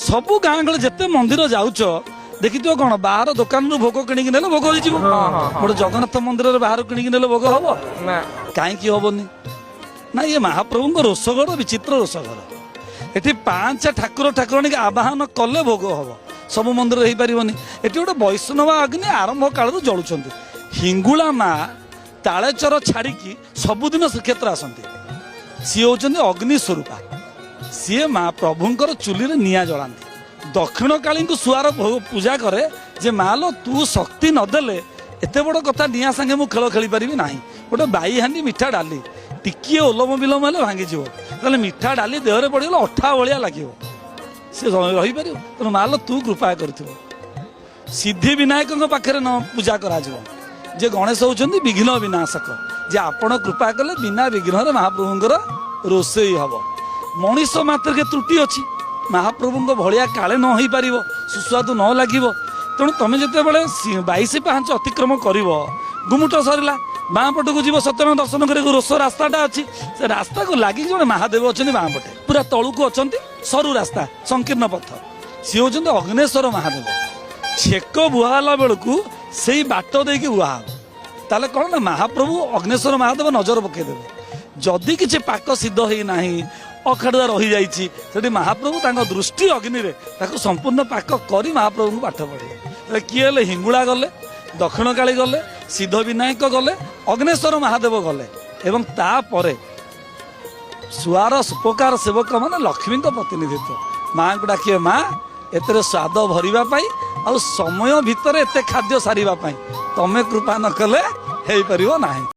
ସବୁ ଗାଁ ଗହଳି ଯେତେ ମନ୍ଦିର ଯାଉଛ ଦେଖିଥିବ କଣ ବାହାର ଦୋକାନରୁ ଭୋଗ କିଣିକି ନେଲେ ଭୋଗ ହେଇଯିବ। ଗୋଟେ ଜଗନ୍ନାଥ ମନ୍ଦିରରେ ବାହାରୁ କିଣିକି ନେଲେ ଭୋଗ ହବ? ନା। କାହିଁକି ହବନି? ନା, ଇଏ ମହାପ୍ରଭୁଙ୍କ ରୋଷଘର, ବିଚିତ୍ର ରୋଷଘର। ଏଠି 5 ଠାକୁର ଠାକୁରାଣୀକି ଆବାହନ କଲେ ଭୋଗ ହବ, ସବୁ ମନ୍ଦିରରେ ହେଇପାରିବନି। ଏଠି ଗୋଟେ ବୈଷ୍ଣବ ଅଗ୍ନି ଆରମ୍ଭ କାଳରୁ ଜଳୁଛନ୍ତି। ହିଙ୍ଗୁଳା ମା ତାଳଚର ଛାଡ଼ିକି ସବୁଦିନ ଶ୍ରୀକ୍ଷେତ୍ର ଆସନ୍ତି। ସିଏ ହେଉଛନ୍ତି ଅଗ୍ନି ସ୍ୱରୂପା। ସିଏ ମା ପ୍ରଭୁଙ୍କର ଚୁଲିରେ ନିଆଁ ଜଳାନ୍ତି। ଦକ୍ଷିଣ କାଳୀଙ୍କୁ ସୁଆର ଭୋଗ ପୂଜା କରେ ଯେ ମା ଲୋ, ତୁ ଶକ୍ତି ନଦେଲେ ଏତେ ବଡ଼ କଥା ନିଆଁ ସାଙ୍ଗେ ମୁଁ ଖେଳ ଖେଳିପାରିବି ନାହିଁ। ଗୋଟେ ବାଇହାଣ୍ଡି ମିଠା ଡାଲି ଟିକିଏ ଓଲମ ବିଲମ ହେଲେ ଭାଙ୍ଗିଯିବ। ତାହେଲେ ମିଠା ଡାଲି ଦେହରେ ପଡ଼ିଗଲେ ଅଠା ଭଳିଆ ଲାଗିବ, ସେ ରହିପାରିବ? ତେଣୁ ମା ଲୋ, ତୁ କୃପା କରିଥିବ। ସିଦ୍ଧି ବିନାୟକଙ୍କ ପାଖରେ ନ ପୂଜା କରାଯିବ ଯେ ଗଣେଶ ହେଉଛନ୍ତି ବିଘ୍ନ ବିନାଶକ, ଯେ ଆପଣ କୃପା କଲେ ବିନା ବିଘ୍ନରେ ମହାପ୍ରଭୁଙ୍କର ରୋଷେଇ ହବ। ମଣିଷ ମାତ୍ରକେ ତ୍ରୁଟି ଅଛି, ମହାପ୍ରଭୁଙ୍କ ଭଳିଆ କାଳେ ନ ହେଇପାରିବ, ସୁସ୍ୱାଦୁ ନ ଲାଗିବ। ତେଣୁ ତମେ ଯେତେବେଳେ 22 ପାହାଞ୍ଚ ଅତିକ୍ରମ କରିବ, ଗୁମୁଟ ସରିଲା, ବାଁ ପଟକୁ ଯିବ ସତ୍ୟନାରାୟଣ ଦର୍ଶନ କରିବାକୁ ରୋଷ ରାସ୍ତାଟା ଅଛି। ସେ ରାସ୍ତାକୁ ଲାଗିକି ଜଣେ ମହାଦେବ ଅଛନ୍ତି, ବାଁ ପଟେ ପୁରା ତଳକୁ ଅଛନ୍ତି, ସରୁ ରାସ୍ତା, ସଂକୀର୍ଣ୍ଣ ପଥ। ସିଏ ହେଉଛନ୍ତି ଅଗ୍ନେଶ୍ୱର ମହାଦେବ। ଛେକ ବୁହା ହେଲା ବେଳକୁ ସେଇ ବାଟ ଦେଇକି ବୁହା ହବ। ତାହେଲେ କ'ଣ ନା ମହାପ୍ରଭୁ ଅଗ୍ନେଶ୍ୱର ମହାଦେବ ନଜର ପକେଇଦେବେ। ଯଦି କିଛି ପାକ ସିଦ୍ଧ ହେଇନାହିଁ, ଅଖାଡୁଆ ରହିଯାଇଛି, ସେଠି ମହାପ୍ରଭୁ ତାଙ୍କ ଦୃଷ୍ଟି ଅଗ୍ନିରେ ତାକୁ ସମ୍ପୂର୍ଣ୍ଣ ପାକ କରି ମହାପ୍ରଭୁଙ୍କୁ ପାଠ ପଢ଼ିବେ। ତାହେଲେ କିଏ ହେଲେ? ହିଙ୍ଗୁଳା ଗଲେ, ଦକ୍ଷିଣକାଳୀ ଗଲେ, ସିଦ୍ଧ ବିନାୟକ ଗଲେ, ଅଗ୍ନେଶ୍ୱର ମହାଦେବ ଗଲେ ଏବଂ ତାପରେ ସୁଆର ସୁପକାର ସେବକ ମାନେ ଲକ୍ଷ୍ମୀଙ୍କ ପ୍ରତିନିଧିତ୍ୱ। ମାଙ୍କୁ ଡାକିବେ, ମା ଏଥିରେ ସ୍ୱାଦ ଭରିବା ପାଇଁ ଆଉ ସମୟ ଭିତରେ ଏତେ ଖାଦ୍ୟ ସାରିବା ପାଇଁ ତମେ କୃପା ନ କଲେ ହେଇପାରିବ ନାହିଁ।